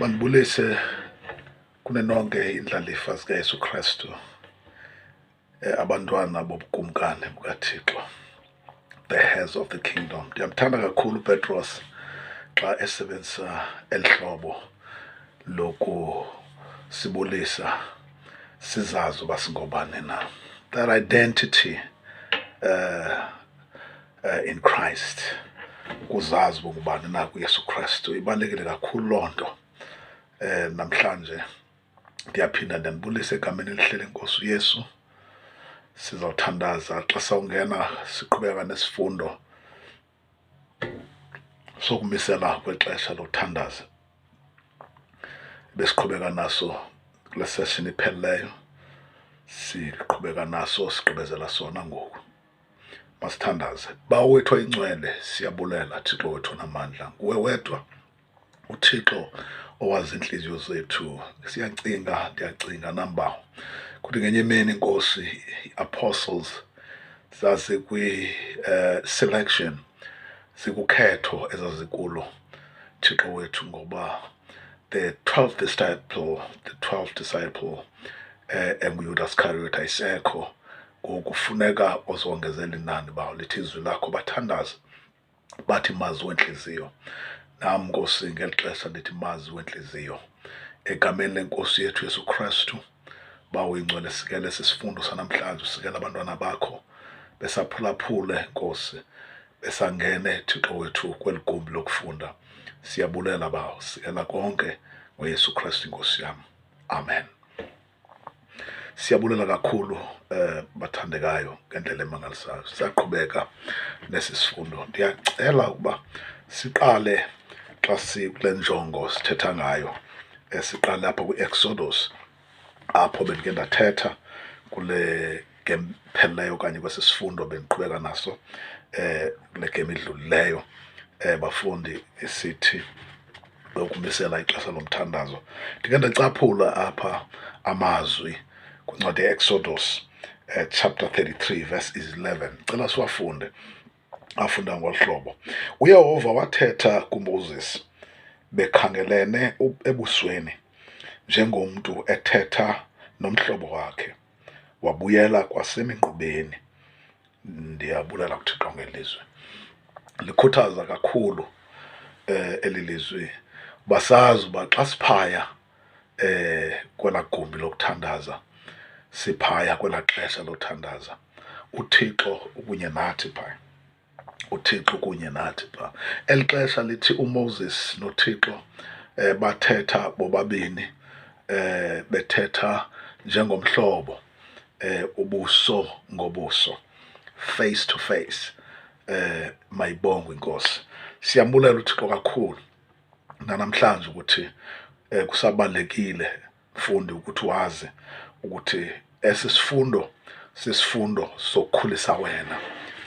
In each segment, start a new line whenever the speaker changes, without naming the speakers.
Mandibulise kune nonke indlalifa zikaYesu Krestu, abantwana bobukumkani bukaThixo, the heirs of the kingdom. Ndiyamthanda kakhulu uPetros xa esebenzisa eli hlobo lokusibulisa sizazi uba singobani na. That identity in Christ, ukuzazi uba ungubani na kuYesu Krestu, ibalulekile kakhulu loo nto. Namhlanje ndiyaphinda ndiyanibulisa egameni elihle leNkosi uYesu. Sizawuthandaza xa sawungena siqhubeka nesifundo sokumisela kwexesha lokuthandaza besiqhubeka naso kule session iphelileyo, siqhubeka naso sigqibezela sona ngoku. Masithandaze. Bawo wethu oyingcwele, siyabulela Thixo wethu onamandla, nguwe wedwa uThixo owazi iintliziyo zethu. Siyacinga, ndiyacinga nam Bawo, kuthi ngenye imini Nkosi, ii-apostles zazikwi-selection, zikukhetho ezazikulo Thixo wethu, ngoba the 12th disciple, the 12th disciple enguYudas Iscariot ayisekho, ngoku kufuneka ozongezela inani. Bawo, lithi izwi lakho bathandaze bathi mazi wentliziyo. Nam Nkosi ngeli xesha ndithi mazi wentliziyo, egameni lenkosi yethu Yesu Krestu, Bawo ingcwele, sikele esi sifundo sanamhlanje, usikele abantwana bakho besaphulaphule Nkosi, besangene Thixo wethu kweli gumbi lokufunda. Siyabulela Bawo, sikela konke ngoYesu Krestu inkosi yam, amen. Siyabulela kakhulu bathandekayo ngendlela emangalisayo. Siyaqhubeka nesi sifundo. Ndiyacela ukuba siqale xa sikule njongo sithetha ngayo, siqale apha kwi-Exodus, apho bendike ndathetha kule game iphelileyo okanye kwesi sifundo bendiqhubeka naso kule game idlulileyo, bafundi, esithi ukumisela ixesha lomthandazo. Ndike ndacaphula apha amazwi kwincwadi ye-Exodus, chapter 33 verse 11. Cela siwafunde. Afunda ngolu hlobo: uYehova wathetha kuMoses bekhangelene ebusweni njengomntu ethetha nomhlobo wakhe, wabuyela kwaseminqubeni. Ndiyabulela kuThixo ngelizwi, likhuthaza kakhulu eli lizwi. Basazi uba xa siphaya kwelaa gumbi lokuthandaza, siphaya kwelaa xesha lothandaza, uThixo ukunye nathi phaya, uThixo kunye nathi pha. Eli xesha lithi uMoses noThixo bathetha bobabini, bethetha njengomhlobo, ubuso ngobuso, face to face. Mayibongwe inkosi. Siyambulela uThixo kakhulu namhlanje ukuthi kusabalekile mfundi ukuthi wazi ukuthi esi sifundo sisifundo sokukhulisa wena,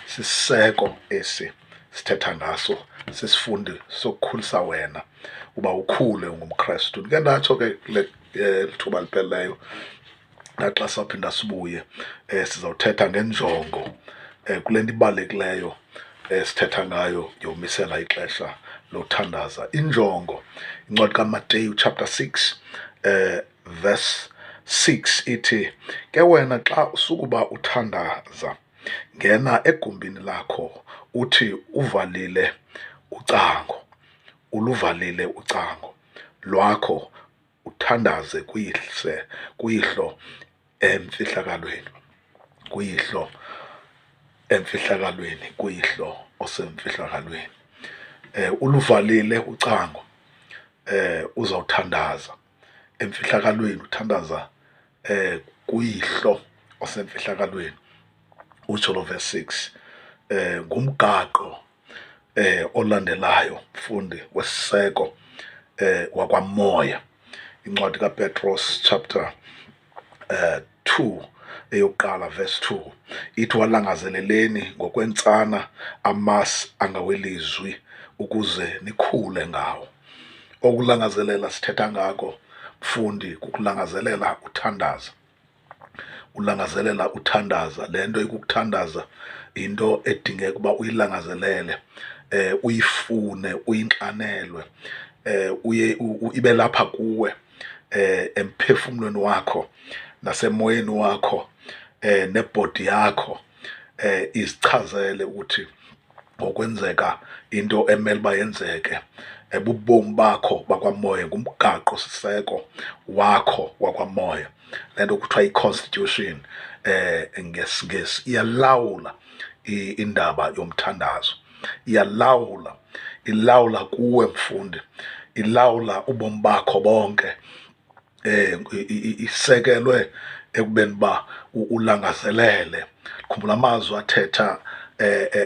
sisiseko esi sithetha ngaso, sisifundo sokukhulisa wena uba ukhule ungumKrestu. Ndike ndatsho ke kule lithuba liphelileyo, naxa sawuphinda sibuye sizawuthetha ngenjongo kule nto ibalulekileyo sithetha ngayo yomisela ixesha lothandaza. Injongo, incwadi kaMateyu chapter 6 verse 6 ithi, ke wena xa usukuba uthandaza, ngena egumbini lakho, uthi uvalile ucango, uluvalile ucango lwakho, uthandaze kuyise, kuyihlo emfihlakalweni, kuyihlo emfihlakalweni, kuyihlo osemfihlakalweni. Uluvalile ucango, uzawuthandaza emfihlakalweni, uthandaza kuyihlo osemfihlakalweni, utsho lo verse 6. Ngumgaqo olandelayo mfundi wesiseko wakwamoya. Incwadi kaPetros chapter 2 eyokuqala verse 2 ithi, walangazeleleni ngokwentsana amasi angawelizwi ukuze nikhule ngawo. Okulangazelela sithetha ngako mfundi kukulangazelela uthandaza, ulangazelela uthandaza. Le nto ikukuthandaza into edingeka uba uyilangazelele, uyifune, uyinxanelwe. Uye ibe lapha kuwe emphefumlweni wakho nasemoyeni wakho nebhodi yakho, izichazele ukuthi ngokwenzeka into emele uba yenzeke. Bubomi bakho bakwamoya, ngumgaqo siseko wakho wakwamoya. Le nto kuthiwa yi-constitution ngesiNgesi iyalawula indaba yomthandazo, iyalawula, ilawula kuwe mfundi, ilawula ubomi bakho bonke. Isekelwe ekubeni uba ulangazelele. Khumbula amazwi athetha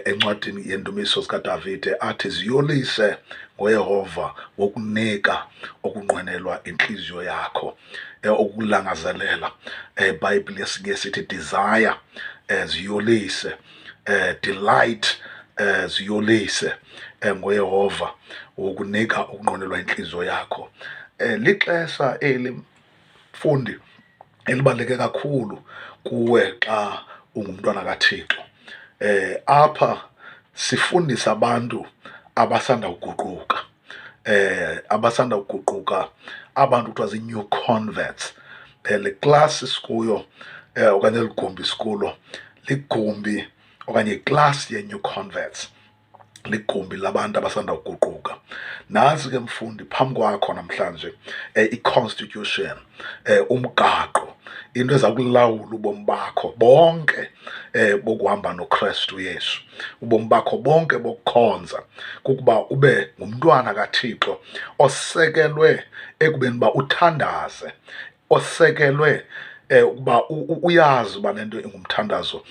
encwadini yeNdumiso zikaDavide athi, ziyolise ngoYehova wokunika okunqwenelwa intliziyo yakho, okulangazelela. IBhayibhile yesiNgesi ithi desire, ziyolise, delight, ziyolise ngoYehova wokunika okunqwenelwa intliziyo yakho. Lixesha eli mfundi elibaluleke kakhulu kuwe xa ungumntwana kaThixo. Apha sifundisa abantu abasanda kuguquka, abasanda kuguquka, abantu kuthiwa zii-new converts. Le class sikuyo okanye eli gumbi sikulo ligumbi okanye iklasi ye-new converts, ligumbi labantu abasanda kuguquka. Nantsi ke mfundi phambi kwakho namhlanje i-constitution, umgaqo, into eza kulawula ubomi bakho bonke bokuhamba noKristu Yesu, ubomi bakho bonke bokukhonza, kukuba ube ngumntwana kaThixo osekelwe ekubeni uba uthandaze, osekelwe ukuba uyazi uba le nto ingumthandazo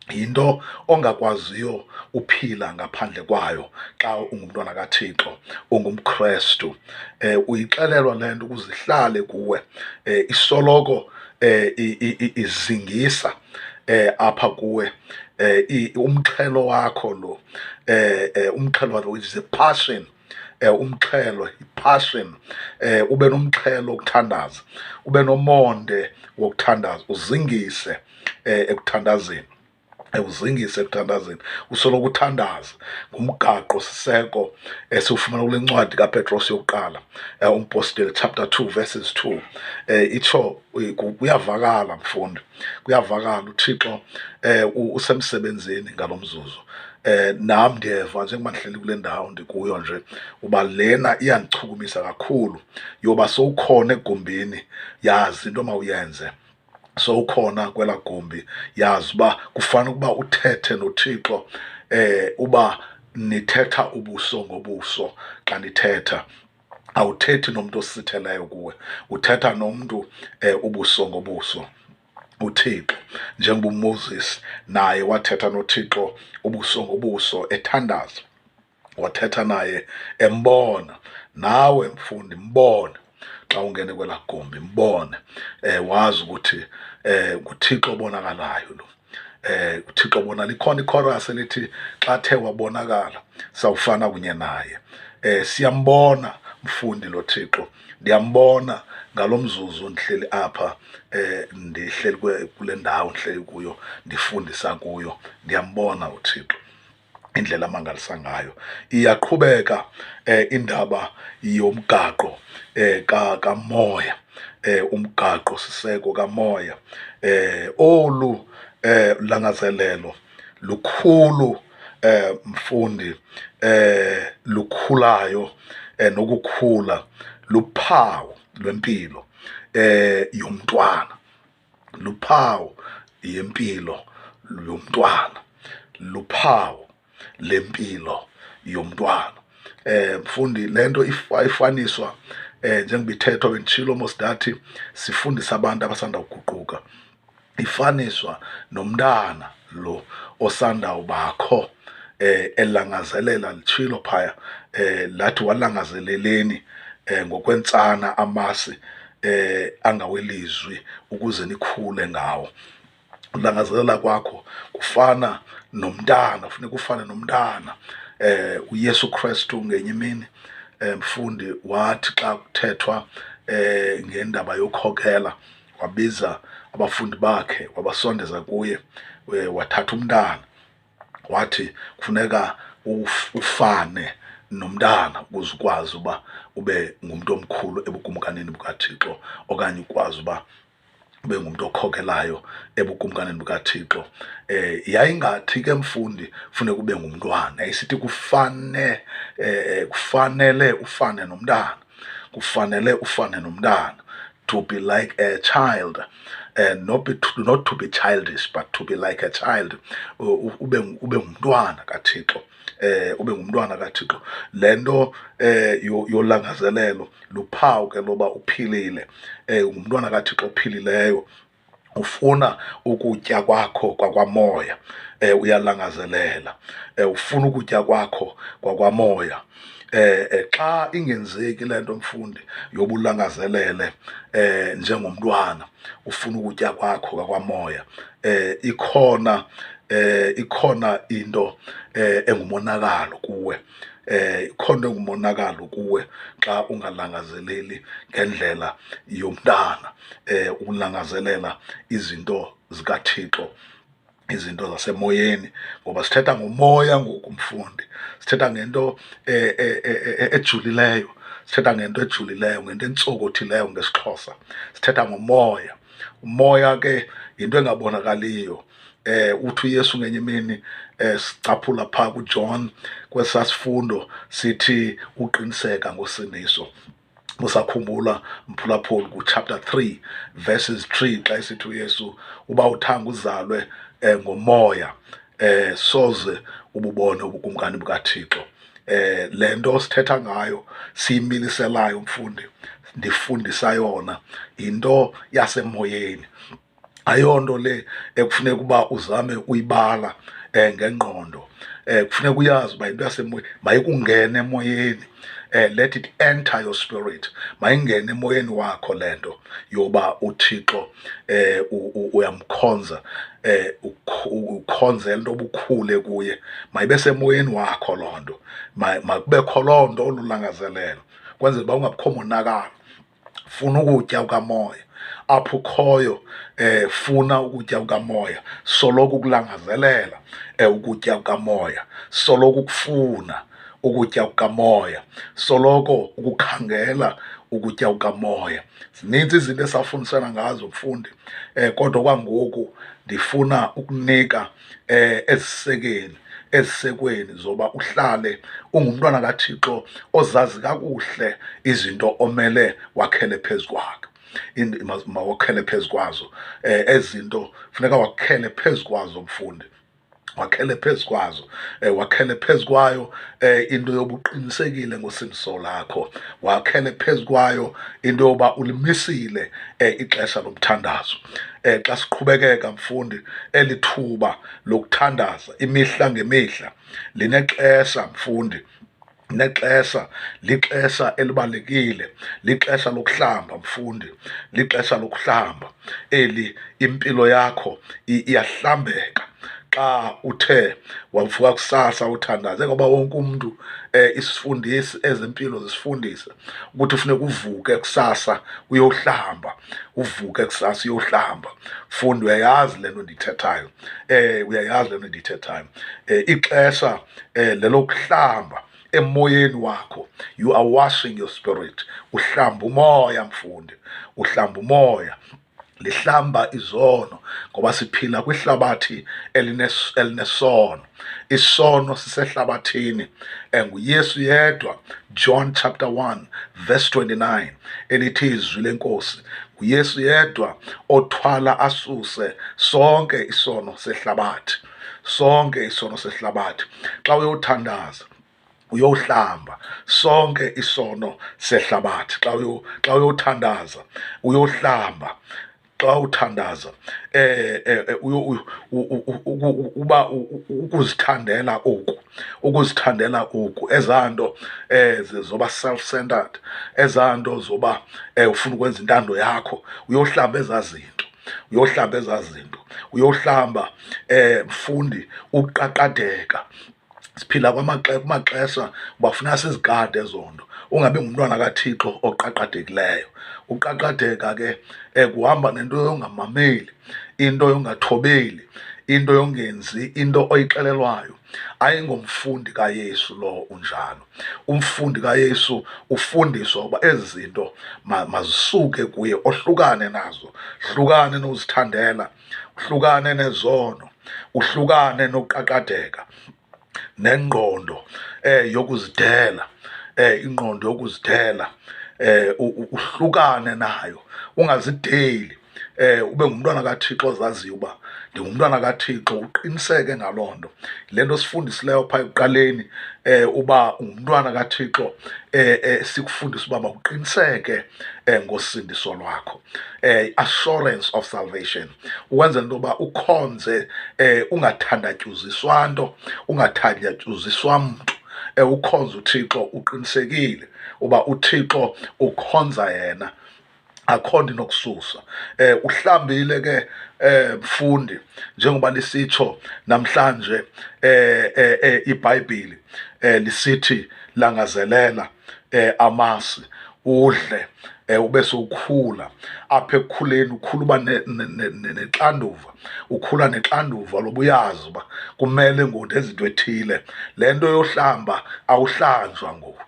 yinto ongakwaziyo uphila ngaphandle kwayo xa ungumntwana kaThixo, ungumKristu. Uyixelelwa le nto ukuze ihlale kuwe, isoloko izingisa apha kuwe, umxhelo wakho lo, umxhelo wakho, which is a passion, umxhelo, i-passion, ube nomxhelo wokuthandaza, ube nomonde wokuthandaza, uzingise ekuthandazeni, uzingise ekuthandazeni, usoloko uthandaza. Ngumgaqo siseko esiwufumana kule ncwadi kaPetros yokuqala, umpostile, chapter 2 verses 2. Itsho, kuyavakala mfundi, kuyavakala uThixo usemsebenzini ngalo mzuzu. Nam ndiyeva njengoba ndihleli kule ndawo ndikuyo nje uba lena iyandichukumisa kakhulu, yoba sowukhona egumbini, yazi into omawuyenze. Sowukhona kwela gumbi, yazi uba kufanele ukuba uthethe noThixo, uba nithetha ubuso ngobuso. Xa nithetha awuthethi nomuntu ositheleyo kuwe, uthetha nomuntu ubuso ngobuso, uThixo. Njengoba uMoses naye wathetha noThixo ubuso ngobuso ethandaza, wathetha naye embona. Nawe mfundi mbone xa ungene kwela gumbi, mbone, wazi ukuthi nguThixo obonakalayo lo, uThixo obonakala. Likhona ichorus elithi xa the wabonakala sawufana kunye naye. Siyambona mfundi lo Thixo, ndiyambona ngalo mzuzu ndihleli apha, ndihleli kule ndawo ndihleli kuyo, ndifundisa kuyo, ndiyambona uThixo indlela amangalisa ngayo. Iyaqhubeka indaba yomgaqo kamoya, umgaqo siseko kamoya. Olu langazelelo lukhulu mfundi, lukhulayo nokukhula, luphawu lwempilo yomntwana, luphawu yempilo yomntwana, luphawu lempilo yomntwana. Mfundi, lento ifaniswa njengoba ithethwa, benditshilo mos ndathi sifundisa abantu abasanda kuguquka, ifaniswa nomntana lo osanda ubakho, elangazelela. Litshilo phaya, lathi walangazeleleni ngokwentsana amasi angawelizwi ukuze nikhule ngawo. Ulangazelela kwakho kufana nomntana, funeka ufane nomntana. uYesu Kristu ngenye imini, mfundi, wathi xa kuthethwa ngendaba yokhokela, wabiza abafundi bakhe, wabasondeza kuye, wathatha umntana wathi kufuneka ufane nomntana ukuze ukwazi uba ube ngumntu omkhulu ebukumkanini bukaThixo, okanye ukwazi uba ube ngumntu okhokelayo ebukumkanini bukaThixo. Yayingathi ke mfundi funeka ube ngumntwana, yayisithi kufanele ufane nomntana, kufanele ufane nomntana, to be like a child, and not to be childish, but to be like a child. Ube ngumntwana kaThixo, ube ngumntwana kaThixo. Le nto yolangazelelo luphawu ke loba uphilile, ungumntwana kaThixo ophilileyo, ufuna ukutya kwakho kwakwamoya, uyalangazelela, ufuna ukutya kwakho kwakwamoya. Xa ingenzeki le nto mfundi yobulangazelele njengomntwana ufuna ukutya kwakho kwakwamoya, ikhona into engumonakalo kuwe, ikhona into engumonakalo kuwe xa ungalangazeleli ngendlela yomntana, ukulangazelela izinto zikaThixo, izinto zasemoyeni, ngoba sithetha ngomoya ngoku mfundi, sithetha ngento ejulileyo, sithetha ngento ejulileyo, ngento entsokothileyo ngesiXhosa, sithetha ngomoya. Umoya ke yinto engabonakaliyo. Uthi uYesu ngenye imini, sicaphula phaa kuJohn kwesasifundo sithi uqiniseka ngosindiso. Usakhumbula mphulaphuli ku-chapter 3 verses 3 xa esithi uYesu uba uthanga uzalwe ngomoya, soze ububone ubukumkani bukaThixo. Le nto sithetha ngayo siyimiliselayo mfundi, ndifundisa yona yinto yasemoyeni, ayonto le ekufuneka uba uzame uyibala ngengqondo. Kufuneka uyazi uba yinto yasemoyeni, mayikungene emoyeni. Let it enter your spirit, mayingene emoyeni wakho le nto yoba uThixo uyamkhonza, ukhonzela into obukhule kuye, mayibe semoyeni wakho loo nto, makubekho loo nto olulangazelelo, kwenzela uba ungabikho monakalo. Funa ukutya kukamoya apho ukhoyo, funa ukutya kukamoya, soloko ukulangazelela ukutya kukamoya, soloko ukufuna ukutya kukamoya, soloko ukukhangela ukutya kukamoya. Zininzi izinto esafundisana ngazo mfundi, kodwa kwangoku ndifuna ukunika ezisekweni zoba uhlale ungumntwana kaThixo ozazi kakuhle izinto omele wakhele phezu kwakhe, mawakhele phezu kwazo. Ezinto funeka wakhele phezu kwazo mfundi, wakhele phezu kwazo, wakhele phezu kwayo into yobuqinisekile ngosindiso lakho, wakhele phezu kwayo into yoba ulimisile ixesha lomthandazo. Xa siqhubekeka mfundi, elithuba lokuthandaza imihla ngemihla linexesha mfundi, nexesha, lixesha elibalulekile, lixesha lokuhlamba mfundi, lixesha lokuhlamba eli, impilo yakho iyahlambeka xa uthe wavuka kusasa uthandaze, ngoba wonke umuntu isifundisi ezempilo zisifundisa ukuthi ufuneka uvuke kusasa uyohlamba, uvuke kusasa uyohlamba. Mfundi, uyayazi le nto ndiyithethayo, uyayazi le nto ndiyithethayo. Ixesha lelokuhlamba emoyeni wakho, you are washing your spirit, uhlamba umoya mfundi, uhlamba umoya, lihlamba izono, ngoba siphila kwihlabathi elinesono. Isono sisehlabathini, nguYesu yedwa, John chapter 1 verse 29 elithi izwi lenkosi, nguYesu yedwa othwala asuse sonke isono sehlabathi, sonke isono sehlabathi. Xa uyothandaza uyohlamba sonke isono sehlabathi, xa uyothandaza uyohlamba, xa uthandaza uba ukuzithandela oku, ukuzithandela oku, ezanto zoba self-centered, ezanto zoba ufuna ukwenza intando yakho, uyohlamba ezazinto, uyohlamba ezazinto, uyohlamba mfundi uqaqadeka. Siphila kumaxesha bafuna sizigade ezo nto, ungabi ngumntwana kaThixo oqaqadekileyo. Uqaqadeka ke kuhamba nento yongamameli, into yongathobeli, into yongenzi into oyixelelwayo, ayingomfundi kaYesu lo unjalo. Umfundi kaYesu ufundiswa uba ezi zinto mazisuke kuye, ohlukane nazo, hlukane nozithandela, uhlukane nezono, uhlukane nokuqaqadeka nengqondo yokuzidela, ingqondo yokuzidela, uhlukane nayo, ungazideli, ube ngumntwana kaThixo ozaziyo uba ndingumntwana kaThixo, uqiniseke ngaloo nto. Le nto sifundisileyo phaa ekuqaleni, uba ungumntwana kaThixo, sikufundisa uba mawuqiniseke ngosindiso lwakho, assurance of salvation, ukwenzela into yoba ukhonze ungathandatyuziswa nto, ungathandatyuziswa mntu, ukhonze uThixo uqinisekile uba uThixo ukhonza yena, akho nto inokususa. Uhlambile ke mfundi, njengoba lisitsho namhlanje iBhayibhile, lisithi langazelela amasi udle, ube sowukhula. Apha ekukhuleni ukhula uba nexanduva, ukhula nexanduva loba uyazi uba kumele ngoku ndenze into ethile. Le nto yohlamba awuhlanjwa ngoku,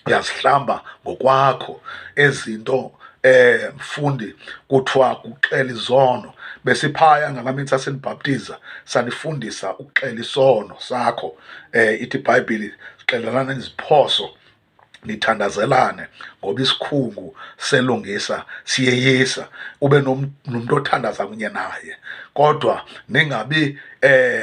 uyazihlamba ngokwakho. Ezinto mfundi kuthiwa kuxela izono. Besiphaya ngalaa mini sasinibhaptiza, sanifundisa ukuxela isono sakho. Ithi iBhayibhile xelelana iziphoso, nithandazelane, ngoba isikhungu selungisa siyeyisa. Ube nomntu othandaza kunye naye, kodwa ningabi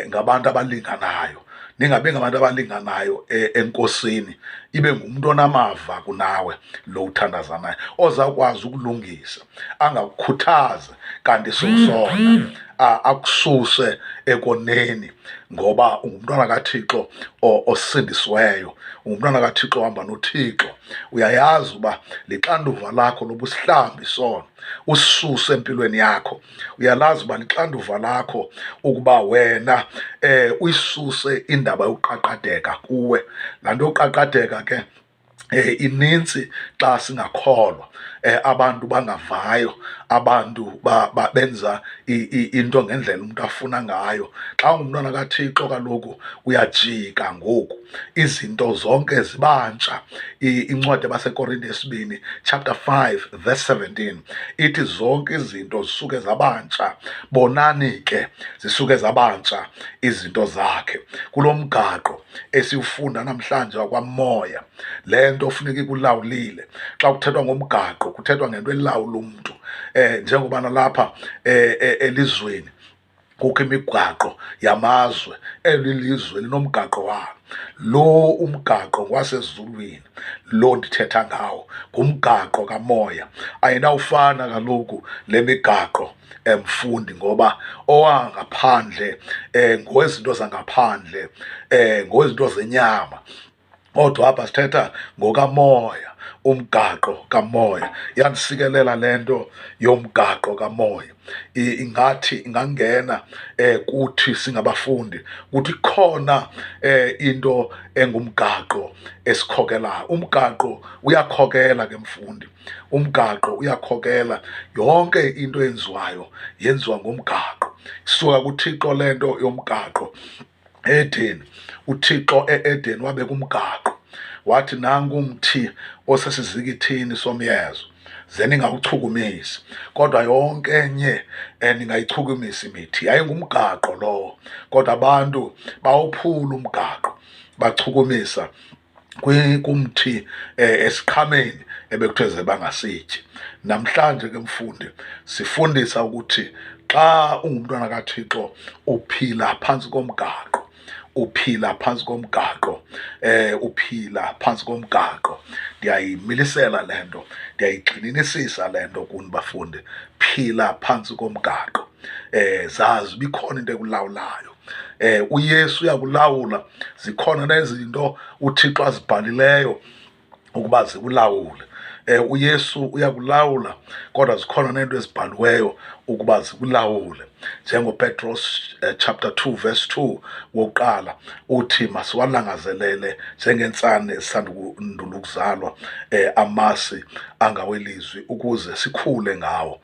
ngabantu abalinganayo, ningabi ngabantu abalinganayo enkosini. Ibe ngumntu onamava kunawe lo uthandaza naye, ozawukwazi ukulungisa, angakukhuthazi kanti sowusona, akususe ekoneni, ngoba ungumntwana kaThixo osindisiweyo, ungumntwana kaThixo ohamba noThixo. Uyayazi uba lixanduva lakho loba usihlambe isono, usisuse empilweni yakho. Uyalazi uba lixanduva lakho ukuba wena uyisuse indaba yokuqaqadeka kuwe. Laa nto yokuqaqadeka ke inintsi xa singakholwa, abantu bangavayo, abantu benza into ngendlela umuntu afuna ngayo. Xa ungumntwana kaThixo kaloku uyajika ngoku, izinto zonke zibantsha. Incwadi yabaseKorinte yesibini chapter 5 verse 17 ithi zonke izinto zisuke zabantsha, bonani ke zisuke zabantsha izinto zakhe. Kulo mgaqo esiwufunda namhlanje wakwamoya, le nto funeka ikulawulile. Xa kuthethwa ngomgaqo kuthethwa ngento elawula umntu, njengoba nalapha elizweni kukho imigaqo yamazwe, eli lizwe linomgaqo walo. Lo umgaqo ngowasezulwini, lo ndithetha ngawo ngumgaqo kamoya. Ayinawufana kaloku le migaqo mfundi, ngoba owangaphandle ngowezinto zangaphandle, ngowezinto zenyama, kodwa apha sithetha ngokamoya, umgaqo kamoya. Yandisikelela le nto yomgaqo kamoya. Ingathi ingangena kuthi singabafundi ukuthi khona into engumgaqo esikhokelayo. Umgaqo uyakhokela ke mfundi, umgaqo uyakhokela. Yonke into eyenziwayo yenziwa ngomgaqo. Isuka kuThixo le nto yomgaqo. Eden, uThixo e-Eden wabeka umgaqo, wathi nangu umthi osesizikithini somyezo, ze ningawuchukumisi, kodwa yonke enye ningayichukumisi imithi. Yayingumgaqo lowo, kodwa abantu bawuphula umgaqo, bachukumisa kumthi esiqhameni ebekuthiwe ze bangasityi. Namhlanje ke mfundi sifundisa ukuthi xa ungumntwana kaThixo uphila phantsi komgaqo, uphila phantsi komgaqo, uphila phantsi komgaqo. Ndiyayimilisela le nto, ndiyayigxininisisa le nto kuni bafundi. Phila phantsi komgaqo. Zazi uba ikhona into ekulawulayo. uYesu uyakulawula, zikhona nezinto uThixo azibhalileyo ukuba zikulawule. uYesu uyakulawula, kodwa zikhona neento ezibhaliweyo ukuba zikulawule. NjengoPetros chapter 2 verse 2 wokuqala uthi masiwalangazelele njengentsana esandula ukuzalwa, amasi angawelizwi ukuze sikhule ngawo.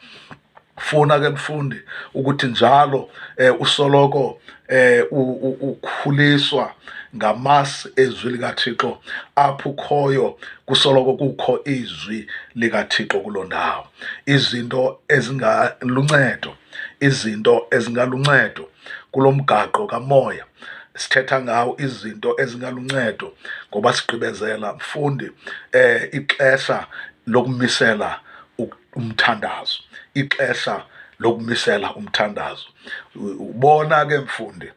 Funa ke mfundi ukuthi njalo usoloko ukhuliswa ngamasi ezwi likaThixo. Apho ukhoyo kusoloko kukho izwi likaThixo kuloo ndawo, izinto ezingaluncedo, izinto ezingaluncedo kulo mgaqo kamoya sithetha ngawo, izinto ezingaluncedo ngoba sigqibezela mfundi ixesha lokumisela umthandazo, ixesha lokumisela umthandazo. Ubona ke mfundi,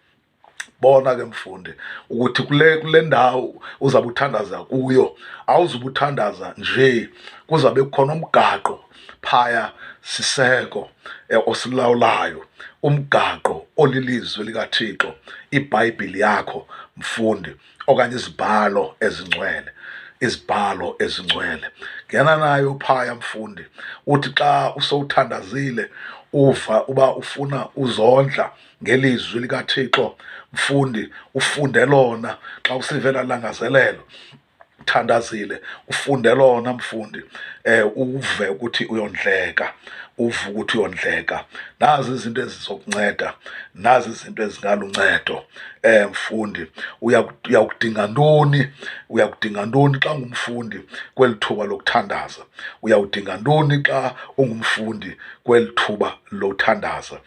bona ke mfundi ukuthi kule ndawo uzabe uthandaza kuyo awuzuba uthandaza nje, kuzabe kukhona umgaqo phaya siseko osilawulayo, umgaqo olilizwi likaThixo, iBhayibhile yakho mfundi, okanye izibhalo ezingcwele, izibhalo ezingcwele. Ngena nayo phaya mfundi, uthi xa usowuthandazile uva uba ufuna uzondla ngelizwi likaThixo mfundi, ufunde lona. Xa usivela langazelelo thandazile, ufunde lona mfundi, uve ukuthi uyondleka, uve ukuthi uyondleka. Nazi izinto ezizokunceda, nazi izinto ezingaluncedo mfundi. Uyakudinga ntoni? Uyakudinga ntoni xa ungumfundi kweli thuba lokuthandaza? Uyawudinga ntoni xa ungumfundi kweli thuba lokuthandaza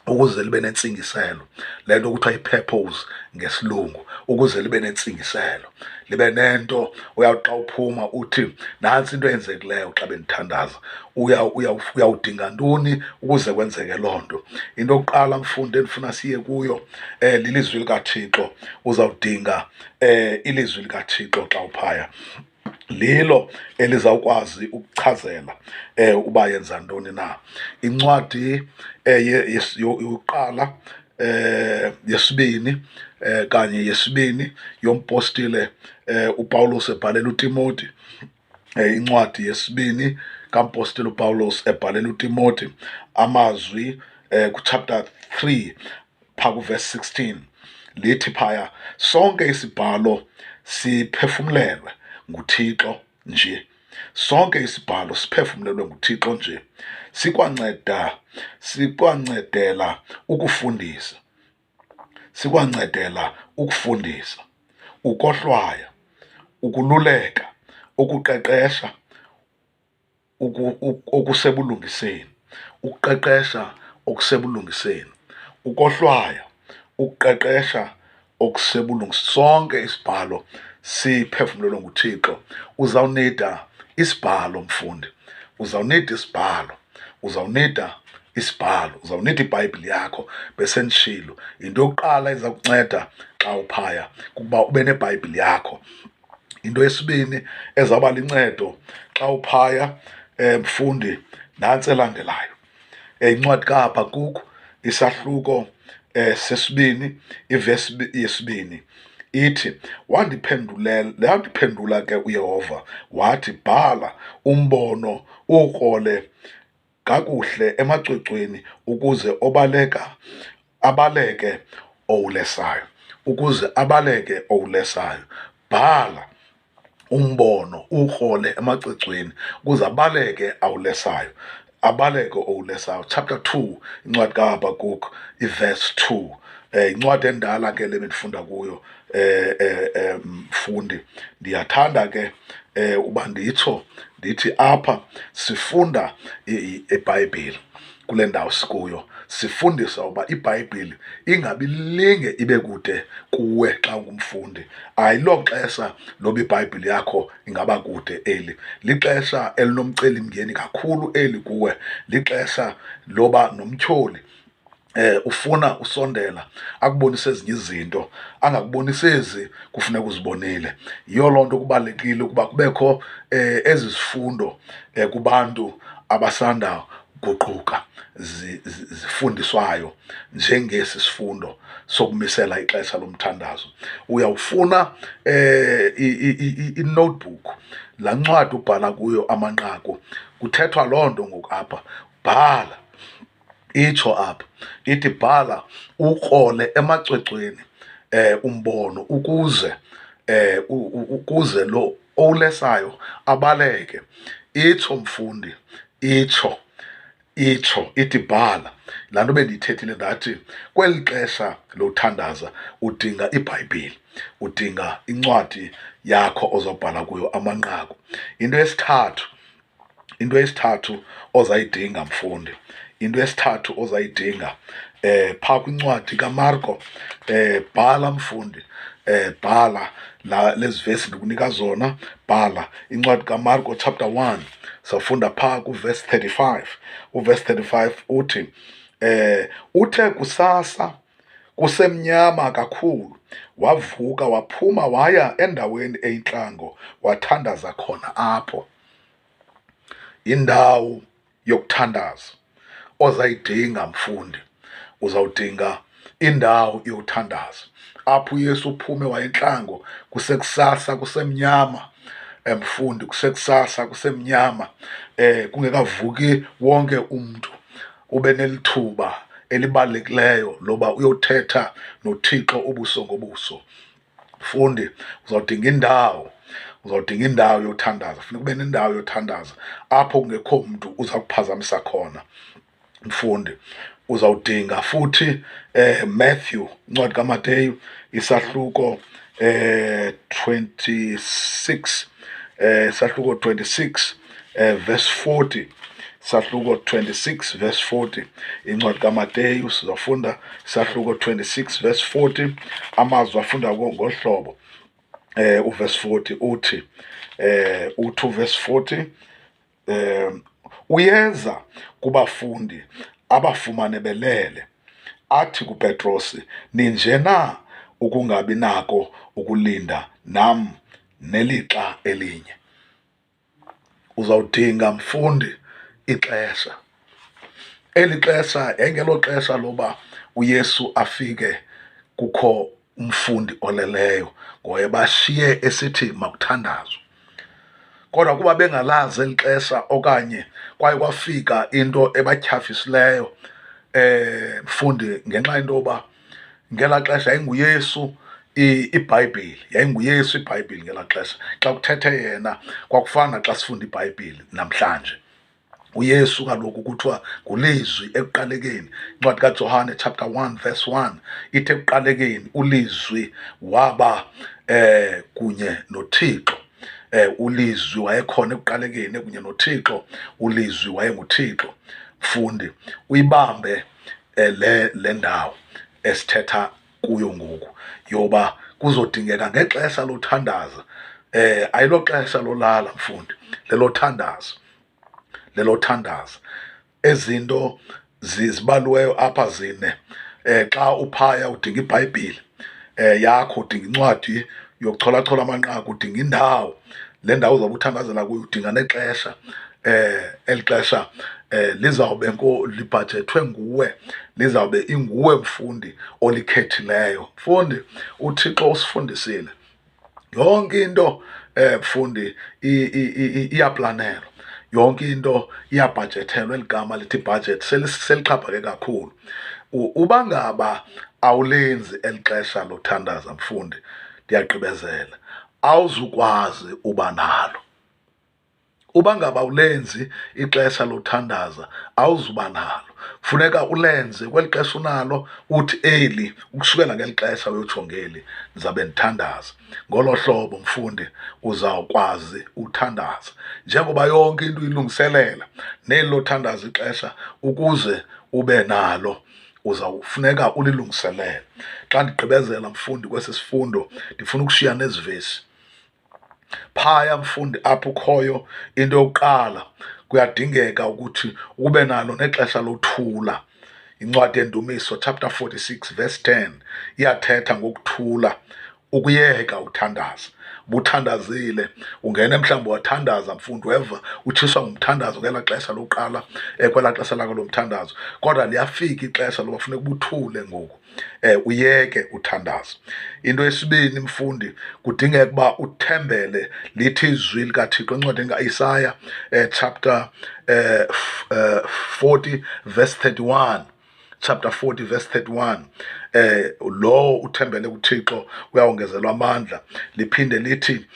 ukuze libe nentsingiselo? Le nto kuthiwa i-purpose ngesilungu, ukuze libe nentsingiselo, libe nento uyawuthi xa uphuma uthi nantsi into eyenzekileyo xa bendithandaza. Uyawudinga ntoni ukuze kwenzeke loo nto? Into yokuqala mfundi endifuna siye kuyo lilizwi likaThixo. Uzawudinga ilizwi likaThixo xa uphaya, lilo elizawukwazi ukuchazela uba yenza ntoni na. Incwadi yokuqala yesibini kanye yesibini yompostile uPawulos ebhalela uTimoti, incwadi yesibini kampostile uPawulos ebhalela uTimoti, amazwi kuchapter 3 phaa kuverse 16 lithi phaya, sonke isibhalo siphefumlelwe nguThixo nje, sonke isibhalo siphefumlelwe nguThixo nje, sikwancedela ukufundisa, sikwancedela ukufundisa, ukohlwaya, ukululeka, ukuqeqesha okusebulungiseni, ukuqeqesha okusebulungiseni, ukohlwaya, ukuqeqesha okusebulungiseni. Sonke isibhalo siphefumlelwe nguThixo. Uzawunida isibhalo mfundi, uzawunida isibhalo, uzawunida isibhalo, uzawunida iBhayibhile yakho. Besenditshilo, into yokuqala eza kunceda xa uphaya kukuba ube neBhayibhile yakho. Into yesibini ezawuba lincedo xa uphaya mfundi, nantsi elandelayo. Incwadi kaHabhakuku isahluko sesibini ivesi yesibini ithi, wandiphendula ke uYehova wathi, bhala umbono uwukrole kakuhle emacwecweni ukuze obaleka abaleke owulesayo, ukuze abaleke owulesayo. Bhala umbono uwukrole emacwecweni ukuze abaleke awulesayo, abaleke owulesayo. Chapter 2 incwadi kaHabakuk iverse 2. Incwadi endala ke le bendifunda kuyo mfundi. Ndiyathanda ke uba nditsho ndithi apha sifunda iBhayibhile kule ndawo sikuyo, sifundisa uba iBhayibhile ingabi linge ibe kude kuwe xa ungumfundi. Ayilo xesha loba iBhayibhile yakho ingaba kude eli, lixesha elinomcelimngeni kakhulu eli kuwe, lixesha loba nomtyholi ufuna usondela akubonise ezinye izinto angakubonisi ezi kufuneka uzibonile. Yiyo loo nto kubalulekile ukuba kubekho ezi zifundo kubantu abasanda guquka zifundiswayo njengesi sifundo sokumisela ixesha lomthandazo. Uyawufuna i-notebook, laa ncwadi ubhala kuyo amanqaku, kuthethwa loo nto ngoku apha. Bhala, itsho apha ithi bhala ukrole emacwecweni umbono ukuze ukuze lo owulesayo abaleke. Itsho mfundi, itsho. Itsho ithi bhala laa nto bendiyithethile, ndathi kweli xesha lothandaza udinga iBhayibhile, udinga incwadi yakho ozobhala kuyo amanqaku. Into yesithathu ozayidinga, mfundi, into yesithathu ozayidinga phaa kwincwadi kaMarko, bhala mfundi, bhala la lezi vesi ndikunika zona. Bhala incwadi kaMarko chapter 1, sawufunda phaa kuverse 35. Uverse 35 uthi, uthe kusasa kusemnyama kakhulu, wavuka waphuma waya endaweni eyintlango, wathandaza khona apho. Indawo yokuthandaza ozayidinga, mfundi, uzawudinga indawo yothandaza apho uYesu uphume wayentlango kusekusasa kusemnyama, mfundi, kusekusasa kusemnyama, kungekavuki wonke umntu, ube nelithuba elibalulekileyo loba uyothetha noThixo ubuso ngobuso. Mfundi, uzawudinga indawo, uzawudinga indawo yothandaza. Funeka ube nendawo yothandaza apho kungekho mntu uza kuphazamisa khona. Mfundi, uzawudinga futhi Matthew, incwadi kaMateyu, isahluko 26, isahluko 26 verse 40, isahluko 26 verse 40. Incwadi kaMateyu, sizawufunda isahluko 26 verse 40. Amazwi afunda ngohlobo, uverse 40 uthi, uthi uverse 40, uyeza kubafundi abafumane belele, athi kuPetrosi, "Ninje na ukungabi nako ukulinda nam nelixa elinye?" Uzawudinga, mfundi, ixesha. Eli xesha yayingelo xesha loba uYesu afike kukho umfundi oleleyo, ngoye bashiye esithi makuthandazwe. Kodwa kuba bengalazi eli xesha, okanye kwaye kwafika into ebatyhafisileyo, mfundi, ngenxa yento yoba ngelaa xesha yayinguYesu iBhayibhile, yayinguYesu iBhayibhile ngelaa xesha. Xa kuthethe yena kwakufana xa sifunda iBhayibhile namhlanje. UYesu kaloku kuthiwa ngulizwi ekuqalekeni. Incwadi kaJohane chapter 1 verse 1 ithi ekuqalekeni ulizwi waba kunye noThixo. Ulizwi wayekhona ekuqalekeni kunye noThixo, ulizwi wayenguThixo. Mfundi, uyibambe le ndawo esithetha kuyo ngoku yoba kuzodingeka ngexesha lothandaza. Ayilo xesha lolala, mfundi, lelothandaza, lelothandaza. Ezinto zibaliweyo apha zine, xa uphaya udinga iBhayibhile yakho, udinga incwadi yokucholachola amanqaku, udinga indawo, le ndawo uzawube uthandazela kuyo, udinga nexesha. Eli xesha lizawube libhajethwe nguwe, lizawube inguwe, mfundi, olikhethileyo. Mfundi, uThixo usifundisile yonke into, mfundi, iyaplanelwa, yonke into iyabhajethelwa. Eli gama lithi budget selixhaphake kakhulu. Uba ngaba awulenzi eli xesha lothandaza, mfundi, ndiyagqibezela, awuzukwazi uba nalo. Uba ngaba awulenzi ixesha lothandaza, awuzuba nalo. Funeka ulenze kweli xesha unalo, uthi eli, ukusukela ngeli xesha uyotsho ngeli, ndizabe ndithandaza. Ngolo hlobo, mfundi, uzawukwazi uthandaza njengoba yonke into uyilungiselela neli lothandaza ixesha. Ukuze ube nalo uzawufuneka ulilungiselele. Xa ndigqibezela, mfundi, kwesi sifundo, ndifuna ukushiya nezi vesi phaya, mfundi, apho ukhoyo. Into yokuqala, kuyadingeka ukuthi ube nalo nexesha lothula. Incwadi yeNdumiso chapter 46 verse 10 iyathetha ngokuthula, ukuyeka uthandaza. Ubuthandazile, ungene mhlawumbi wathandaza, mfundi, weva utshiswa ngumthandazo ngelaa xesha lokuqala, kwelaa xesha lakho lomthandazo, kodwa liyafika ixesha loba funeka ubuthule ngoku, uyeke uthandaza. Into yesibini, mfundi, kudingeka uba uthembele. Lithi izwi likaThixo encwadini kaIsaya, chapter 40 verse 31. chapter 40 verse 31, lowo uthembele kuThixo uyawongezelwa amandla. Liphinde lithi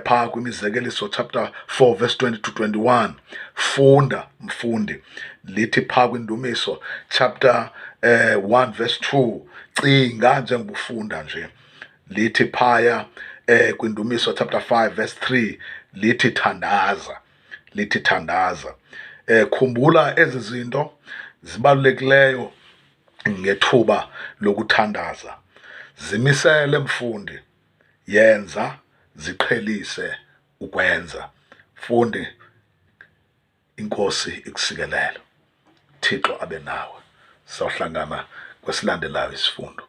phaa kwiMizekeliso chapter 4 verse 20 to 21, funda mfundi. Lithi phaa kwiNdumiso chapter 1 verse 2, cinga njengoba ufunda nje. Lithi phaya kwiNdumiso chapter 5 verse 3, lithi thandaza, lithi thandaza. Khumbula ezi zinto zibalulekileyo ngethuba lokuthandaza. Zimisele mfundi, yenza, ziqhelise ukwenza. Mfundi, iNkosi ikusikelele. Thixo abe nawe. Sawuhlangana kwesilandelayo isifundo.